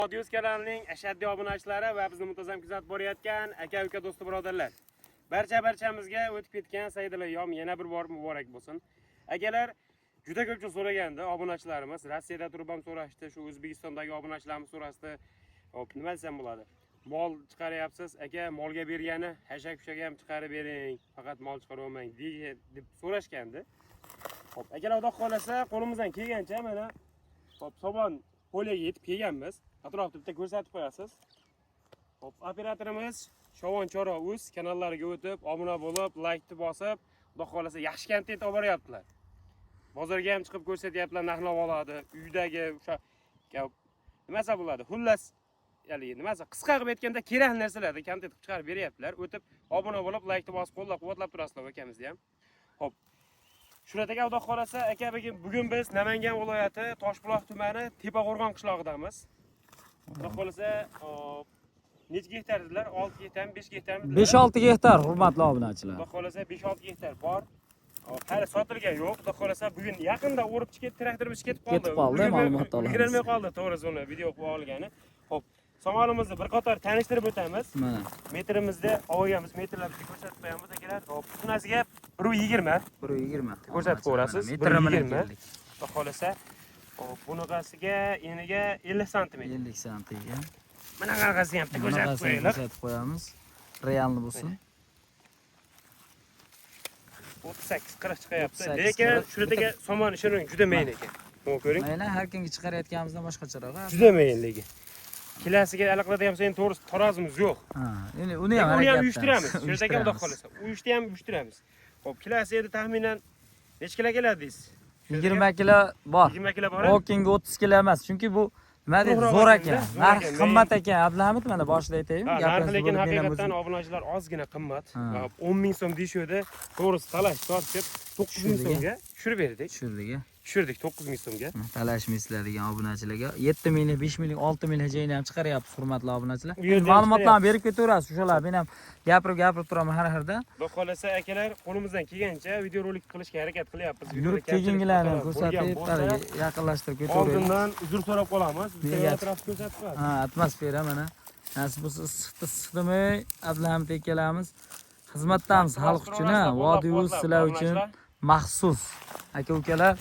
Vodiy kanalining ashaddiy obunachilari va bizni muntazam kuzatib borayotgan aka uka do'sti birodarlar. Barcha barchamizga o'tib ketgan Saidil ayyom yana bir bor muborak bo'lsin. Akalar, juda ko'pchilik so'ragandi obunachilarimiz, Rossiyada turib ham so'rashdi, shu O'zbekistondagi obunachilarimiz so'rashdi. Hop, nima desam bo'ladi? Mol chiqaryapsiz, aka, molga bergani hashak pushaga ham chiqarib bering, faqat mol chiqarolmang deb so'rashgandi. Hop, akalar, xudo xohlasa, qo'limizdan kelgancha mana hop somon поле ga yetib kelganmiz. Atrofni bitta ko'rsatib qo'yasiz. Hop, operatorimiz Shovon Choro o'z kanallariga o'tib, obuna bo'lib, laykni bosib, xudo xohlasa yaxshi kontent olib boryaptilar. Bozorga ham chiqib ko'rsatyaptilar, narx-navolarni, uydagi o'sha nimasi bo'ladi? Xullas, haligi nimasi qisqa qilib aytganda kerakli narsalarni kontent qilib chiqarib beryaptilar. O'tib, obuna bo'lib, laykni bosib, qo'llab-quvvatlab turasizlar akamizni ham. Hop. Shuhrat aka, xudo xohlasa, aka, bugun biz Namangan viloyati Toshbuloq tumani Tepaqo'rg'on qishlog'idamiz. Xudo xohlasa, hop, necha gektar dedilar? 6 gektarmi, 5 gektarmi dedilar? 5-6 gektar, hurmatli obunachilar. Xudo xohlasa 5-6 gektar bor. Hop, hali sotilgan yo'q. Xudo xohlasa bugun yaqinda o'rib chiqib, traktorimiz ketib qoldi. Ketib qoldi, ma'lumot olamiz. Ulgurolmay qoldi, to'g'risi, uni video qilib olgani. Hop, somonimizni bir qator tanishtirib o'tamiz. Mana. Metrimizda olganmiz, metrlarni ko'rsatib qo'yamiz akalar. Hop, bunasiga 1.20 1.20. ko'rsatib qo'yasiz. Metri bilan 1.20. keldik. Xudo xohlasa, hop, bunaqasiga eniga 50 santimetr. 50 santiga. Mana qanaqasini ham bitta ko'rsatib Bunaqasini qo'yaylik. ko'rsatib qo'yamiz. Реальный bo'lsin. 38 40 chiqyapti. 38, Lekin 40. shularga somon ishining juda mayin ekan. Buni ko'ring. Mayli, har kungi chiqarayotganimizdan boshqacharoq. Ha. Juda mayinligi. Kilasiga aniqlaydigan bo'lsa, endi to'g'risi tarozimiz yo'q. Ha, endi uni ham Lekin uni ham harakatdamiz. uyushtiramiz. Shularga xudo Uyushtiramiz. xohlasa. Uyushni ham uyushtiramiz. Xo'p, kilasi endi taxminan necha kilo keladi deysiz? 20 kilo bor. 20 kilo bor. O kungi 30 kilo emas, chunki bu nima deydi, Ulug'roq zo'r ekan-da, ekan. zo'r Narxi ekan. qimmat ekan. Abdulhamid, mana boshida aytaymi? Ha, narxi Gapingizni lekin bo'lib, men ham haqiqatdan o'zim- obunachilar ozgina qimmat. Ha. 10 ming so'm deyishuvdi. To'g'risi talash tortishib 9 ming Tushirdik, so'mga tushirib berdik. Tushirdik. A. Tushirdik 9 ming so'mga. Talashmaysizlar degan obunachilarga 7 minglik, 5 minglik, 6 minglik joyini ham chiqaryapmiz, hurmatli obunachilar. U yerda ham Ma'lumotlarni berib ketaverasiz. O'shalar men ham gapirib gapirib turaman har xilda. Xudo xohlasa akalar, qo'limizdan kelgancha videorolik qilishga harakat qilyapmiz. Yurib Videoda kamchilik kelgingilarni ham xatolar ko'rsatib, bo'lgan bo'lsa, haligi yaqinlashtirib ketaveraylik. oldindan uzr so'rab qolamiz. Bitta Nega? atrofni ko'rsatib qo'yasiz. Ha, atmosfera mana. Nasib bo'lsa issiqda issiqdimi, Abdulhamid ikkalamiz xizmatdamiz xalq uchun, ha, Vodiy Uz sizlar uchun maxsus. Aka ukalar,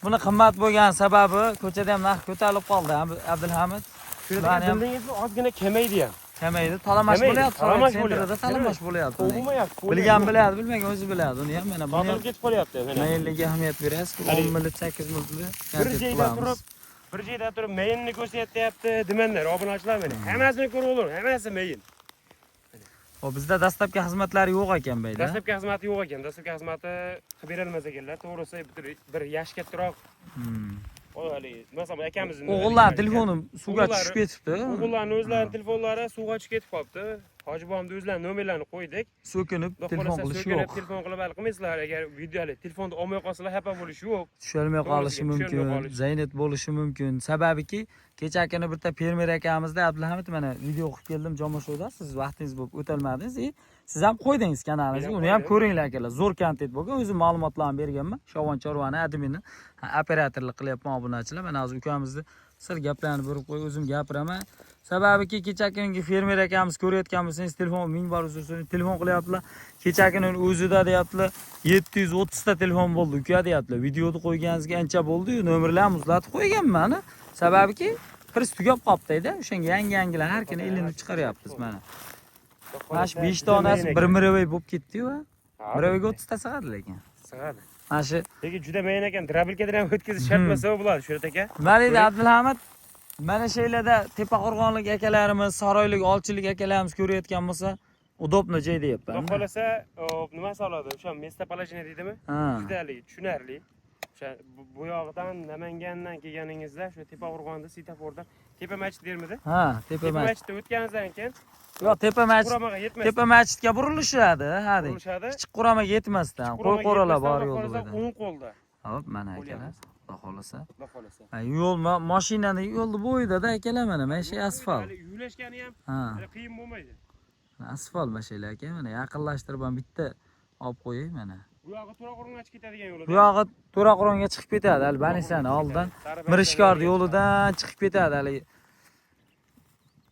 buni qimmat bo'lgan sababi ko'chada ham narx ko'tarilib qoldi, Abdulhamid. Shularni ham Bildingizmi, ozgina kamaydi ham. kamaydi. Talamash Kamaydi, bo'lyapti. talamash Центр da bo'lyapti. talamash bo'lyapti. Bo'lmayapti. Bilgan biladi, bilmagan o'zi biladi. Uni ham mana buni ham Sotilib ketib qolyapti mana. mayinliga ahamiyat berasiz. 10 Haligi mil, 8 milli Bir kontent joyda qilamiz. turib, bir joyda turib mayinni ko'rsatyapti demanlar obunachilar mana. Hammasini ko'rib olur, hammasi mayin. Hop, bizda доставка xizmatlari yo'q ekan bu yerda. Доставка xizmati yo'q ekan. Доставка xizmati qilib berolmas ekanlar. To'g'risi bir yosh kattaroq haligi masalan akamizni O'g'illar telefoni suvga tushib ketibdi. O'g'illarni o'zlarining telefonlari suvga tushib ketib qolibdi. Hoji bobomni o'zlarining nomerlarini qo'ydik. So'kinib Xudo telefon xohlasa qilish so'kinib yo'q. telefon qilib hal qilmaysizlar. Agar videoli telefonda olmay qolsalar xafa bo'lish yo'q. Tusholmay qolishi To'g'risiga, mumkin, tusholmay qolishi. занят bo'lishi mumkin. Sababiki, kecha kuni bitta fermer akamizda Abdulhamid mana video qilib keldim Jomashovda. Siz vaqtingiz bo'lib o'tolmadingiz. И siz ham qo'ydingiz kanalingizga. Men ham Uni ham qo'ydim. ko'ringlar akalar. Zo'r kontent bo'lgan. O'zim ma'lumotlarni berganman. Shovon Chorvani admini operatorlik qilyapman obunachilar. Mana hozir ukamizni sal gaplarni burib qo'yib o'zim gapiraman. Sababiki, kecha kungi fermer akamiz ko'rayotgan bo'lsangiz, telefon ming bor uzr so'rayman, telefon qilyaptilar. Kecha kuni o'zida deyaptilar 730 ta telefon bo'ldi uka deyaptilar. Videoni qo'yganingizga ancha bo'ldi-yu, nomerlarni muzlatib qo'yganman. Sababiki, pris tugab qolibdi-da. O'shanga yangi-yangilar har kuni ilinib chiqaryapmiz mana. Mana shu 5 donasi bir мировой bo'lib ketdi-yu. Мировой ga 30 ta sig'adi lekin. Sig'adi. Mana shu Lekin juda mayin ekan. Дробилка dan ham o'tkazish shart bo'lsa bo'ladi, Shuhrat aka. Nima deydi Abdulhamid? Mana shu yerlarda Tepaqo'rg'onlik akalarimiz, Saroylik, Olchilik akalarimiz ko'rayotgan bo'lsa, удобно joy deyapman. Xudo xohlasa, nima soladi? O'sha местоположение deydimi? Ha. Juda haligi tushunarli. O'sha bu yoqdan Namangandan kelganingizda shu Tepaqo'rg'onda svetofordan Tepa masjid dermidi? Ha, Tepa Tepa masjid. masjidda o'tganingizdan keyin Yo'q, Tepa masjid. Quramaga yetmasdan Tepa masjidga burilishadi, ha deng. burilishadi. Kichik Quramaga yetmasdan, qo'y qo'ralar bor yo'lda yo'lda. bo'yida. O'ng qo'lda. Hop, mana akalar. Qo'lyapmiz. Xudo xohlasa. Xudo xohlasa. Ha, yo'l mashinani yo'lni bo'yida-da akalar mana, mana shu asfalt. Hali yo'lashgani ham Ha. hali qiyin bo'lmaydi. Asfalt mana shu aka, mana yaqinlashtirib ham bitta olib qo'yay mana. Bu yog'i To'raqo'rg'onga chiqib ketadigan yo'li. Bu yog'i To'raqo'rg'onga chiqib ketadi hali Banisani oldidan. Mirishkor yo'lidan chiqib ketadi hali.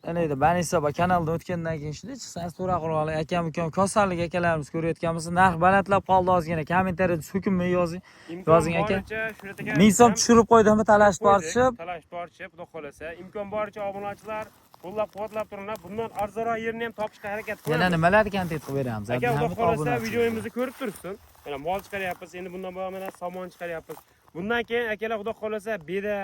Neydi, Banisa kanaldan o'tgandan keyin shunday chiqsangiz, To'raqo'rg'onlik akam ukam, kosanlik akalarimiz ko'rayotgan bo'lsa, narx balandlab qoldi ozgina. Kommentariyada so'kinmay yozing. Imkon Yozing aka. boricha Shuhrat aka 1000 so'm ham tushirib qo'ydimi talash qo'ydik, tortishib. Talash tortishib, xudo xohlasa, imkon boricha obunachilar qo'llab-quvvatlab turinglar. Bundan arzonroq yerini ham topishga harakat Yana qilamiz. nimalarni kontent qilib beramiz? Aka, xudo Abduhamid xohlasa obunachi. Videomizni ko'rib tursin. Mana mol chiqaryapmiz, endi bundan buyon mana somon chiqaryapmiz. Bundan keyin akalar, xudo xohlasa, beda,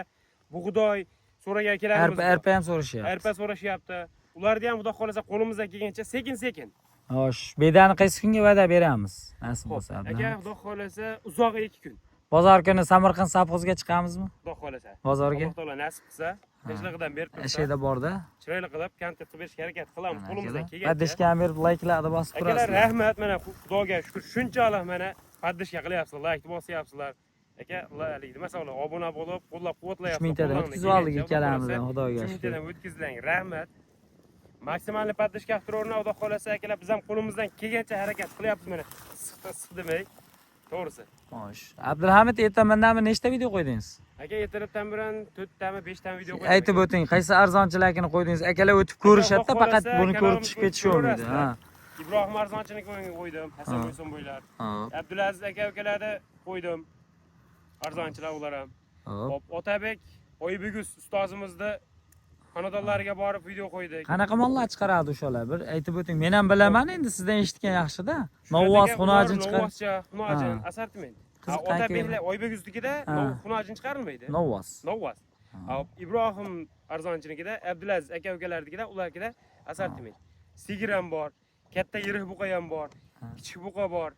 bug'doy so'ragan akalarimiz Arpa, bor. arpa ham so'rashyapti. Arpa so'rashyapti. Ularni ham xudo xohlasa qo'limizdan kelgancha sekin-sekin. Xo'sh, bedani qaysi kunga va'da beramiz? Nasib Xo'p, bo'lsa. aka, Abduhamid. xudo xohlasa uzog'i 2 kun. Bozor kuni Samarqand sovxozga chiqamizmi? Xudo xohlasa. Bozorga? Alloh taolo nasib qilsa, tinchligidan berib O'sha tursa, yerda borda. Chiroyli qilib kontent qilib berishga harakat qilamiz qo'limizdan kelgancha. Поддержка ham berib, layklarni bosib Akalar, turasizlar. Rahmat, mana Xudoga shukur, shunchalik mana поддержка qilyapsizlar, layk bosyapsizlar. Aka, haligi nima savol, obuna bo'lib, qo'llab-quvvatlayapsizlar. 3000 tadan Qo'ldan o'tkazib oldik kelgancha, ikkalamizdan, Xudoga 3000 shukur. Tadan o'tkazdilang, rahmat. Maksimalniy поддержка qilib turaveringlar, xudo xohlasa akalar, biz ham qo'limizdan kelgancha harakat qilyapmiz mana. Issiqda issiq demay. To'g'risi. Xo'sh. Abdulhamid, ertamandanmi nechta video qo'ydingiz? Aka, ertalabdan buyon 4 tami, 5 tami video qo'ydim. Aytib o'ting, qaysi arzonchilarnikini qo'ydingiz? Akalar o'tib ko'rishadi-da, Xudo faqat xohlasa buni ko'rib chiqib kanalimizga ketisholmaydi. ko'rasizlar. Ha. Ibrohim arzonchini qo'ydim, Hasan Bo'ysunboylar. Abdulaziz aka ukalarni qo'ydim. Arzonchilar ular ham. Hop. Hop, Otabek Oybugus ustozimizni xonadonlariga borib video qo'ydik. Qanaqa mollar chiqaradi o'shalar? Bir aytib o'ting. Men ham bilaman, endi sizdan eshitgan yaxshi-da. Novvos, xunojin chiqar. Novvoscha, xunojin, Ha. assortiment. Qiziq, Otabeklar Oybeguznikida Ha. xunojin chiqarilmaydi. Novvos. Novvos. Hop, Ibrohim arzonchinikida, Abdulaziz aka ukalarnikida, ularnikida assortiment. Sigir ham bor, katta yirik buqa ham bor, kichik buqa bor,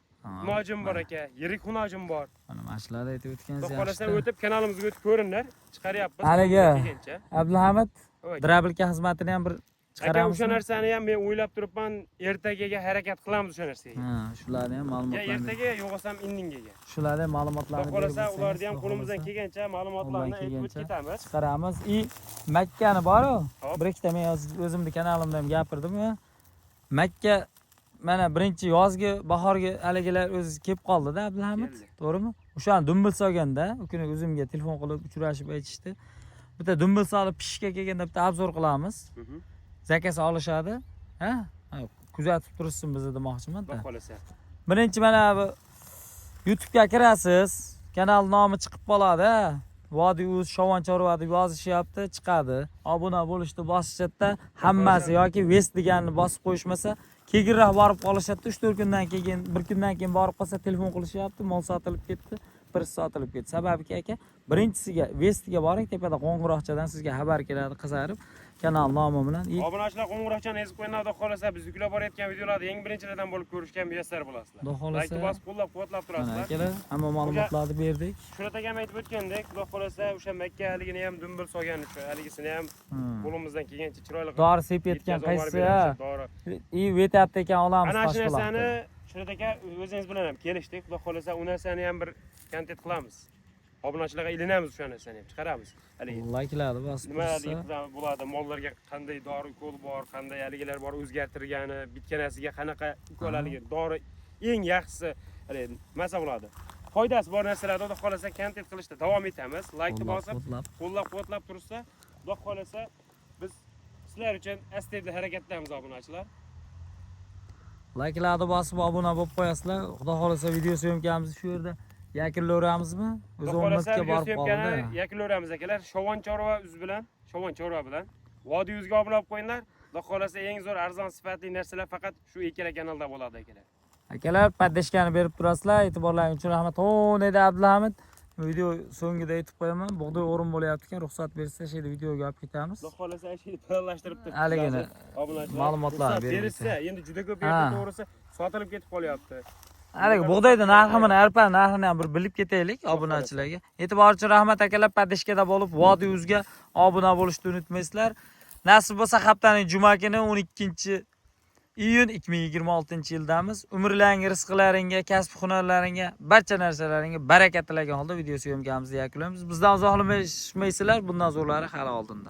xunojin bor aka, yirik xunojin bor. Mana shularni aytib o'tganingiz Xudo xohlasa yaxshi. O'tib kanalimizga o'tib ko'ringlar. Chiqaryapmiz. Haligi Kelgancha. Abdulhamid, Aka, дробилка xizmatini ham bir chiqaramiz. O'sha narsani ham men o'ylab turibman, ertagaga harakat qilamiz o'sha narsaga. Ha, shularni ham Ya ma'lumotlarni. ertaga, yo'g'osam indingaga. Shularni ham Xudo ma'lumotlarni berib xohlasa o'tsangiz, ularni ham xudo qo'limizdan xohlasa kelgancha ma'lumotlarni qo'ldan aytib o'tib kelgancha ketamiz. Chiqaramiz. И Makkani bor-u, Hop. bir ikkita men o'zimni kanalimda ham gapirdim. Makka mana birinchi yozgi, bahorgi haligilar o'zi kelib qoldi-da, Abdulhamid. Keldi. To'g'rimi? O'shani dumbil solganda, u kuni o'zimga telefon qilib uchrashib aytishdi. Bitta dumbil solib pishishga kelganda bitta обзор qilamiz. Заказ olishadi. Ha? Ha, kuzatib turishsin bizni demoqchiman. Xudo xohlasa. Birinchi mana bu YouTube'ga kirasiz. Kanal nomi chiqib qoladi. Vodiy uz Shovon chorva deb yozishyapti, chiqadi. Obuna bo'lishni bosishadida hammasi yoki vest deganini bosib qo'yishmasa, keyinroq borib qolishadi. 3-4 kundan keyin, bir kundan keyin borib qolsa telefon qilishyapti, mol sotilib ketdi, birisi sotilib ketdi. Sababiki aka, birinchisiga vestiga boring, tepada qo'ng'iroqchadan sizga xabar keladi qizarib, kanal nomi bilan. Obunachilar qo'ng'iroqchani ezib qo'yinglar, xudo xohlasa biz yuklab borayotgan videolarni eng birinchilardan bo'lib ko'rishga muyassar bo'lasizlar. Xudo xohlasa. Laykni bosib qo'llab-quvvatlab Mana turasizlar. akalar, hamma ma'lumotlarni berdik. Shuhrat akam aytib o'tgandek, xudo xohlasa o'sha Makka haligini ham dumbil solgan uchun haligisini ham qo'limizdan kelgancha chiroyli qilib Dori sepayotgan yetkazib olib qaysi? beramiz, dori. И vetyapti ekan, olamiz Ana shu Toshbuloqda. narsani Shuhrat aka o'zingiz bilan ham kelishdik. Xudo xohlasa u narsani ham bir kontent qilamiz. Obunachilarga ilinamiz, o'sha narsani ham chiqaramiz. Haligi Layklarni bosib nima tursa. haligi bo'ladi, mollarga qanday dori ukol bor, qanday haligilar bor o'zgartirgani, bitganasiga qanaqa ukol haligi dori eng yaxshisi haligi nimasi bo'ladi. Foydasi bor narsalarni xudo xohlasa kontent qilishda davom etamiz. Laykni bosib, Qo'llab-quvvatlab. Qo'llab-quvvatlab tursa, xudo xohlasa biz sizlar uchun astoydil harakatdamiz, obunachilar. Layklarni bosib obuna bo'lib qo'yasizlar. Xudo xohlasa video съёмка mizni shu yerda yakunlayveramizmi? O'zi Xudo 10 xohlasa minutga video borib съёмка ni qoldi. yakunlayveramiz akalar. Shovon chorva uz bilan, Shovon chorva bilan Vodiy yuzga obuna bo'lib qo'yinglar. Xudo xohlasa eng zo'r, arzon, sifatli narsalar faqat shu ikkala kanalda bo'ladi akalar. Akalar, поддержка ni berib turasizlar. E'tiborlaring uchun rahmat. O, dedi Abdulhamid. Video so'ngida aytib qo'yaman. Bug'doy o'rin bo'lyapti ekan, ruxsat bersa shu yerda videoga olib ketamiz. Xudo xohlasa shu planlashtirib turibdi. Haligini Obunachilar ma'lumotlarni ruxsat berib berilsa, endi juda ko'p yerda to'g'risi sotilib ketib qolyapti. Haligi bug'doyni narxi bilan arpa narxini ham bir bilib ketaylik obunachilarga. E'tibor uchun rahmat akalar, поддержка da bo'lib, Vodiy uzga obuna bo'lishni unutmaysizlar. Nasib bo'lsa haftaning juma kuni 12 iyun 2026 yildamiz. Umrlaring, rizqlaringga, kasb hunarlaringga, barcha narsalaringga baraka tilagan holda video съёмка mizni yakunlaymiz. Bizdan uzoqlashmaysizlar, bundan zo'rlari hali oldinda.